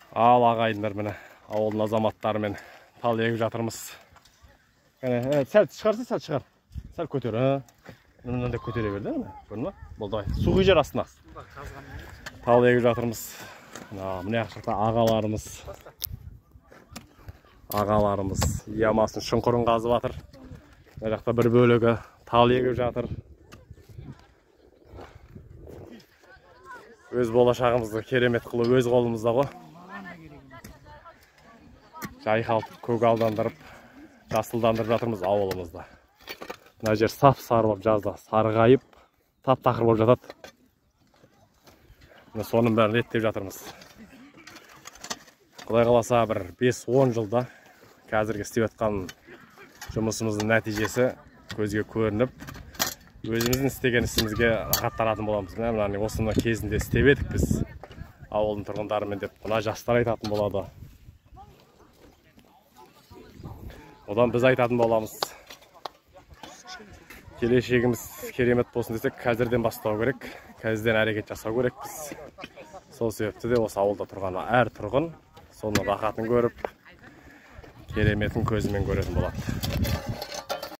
Ал ағайындар, міне ауылдың азаматтарымен тал егіп жатырмыз. Кәне, сәл шығарса, сәл шығар. Сәл көтер, мынандай көтере бер де, міне, көрдің ба? Болды, давай. Су құй жер астына. Тал егіп жатырмыз. Мына жақта ағаларымыз. Ағаларымыз ямасын шұңқырын қазып жатыр. Мына жақта бір бөлігі тал егіп жатыр. Өз болашағымызды керемет қылу өз қолымызда ғой. Жайқалтып, көгалдандырып, жасылдандырып жатырмыз ауылымызды. Мына жер сап-сары болып жазда сарғайып, тап-тақыр болып жатады. Міне соның бәрін реттеп жатырмыз. Құдай қаласа бір 5-10 жылда қазіргі істеп жатқан жұмысымыздың нәтижесі көзге көрініп, өзіміздің істеген ісімізге рахаттанатын боламыз. Міне мынаны осыны кезінде істеп едік біз ауылдың тұрғындарымен деп мына жастар айтатын болады. Одан біз айтатын боламыз. Келешегіміз керемет болсын десек, қазірден бастау керек, қазірден әрекет жасау керекпіз. Сол себепті де осы ауылда тұрған әр тұрғын соның рахатын көріп, кереметін көзімен көретін болады.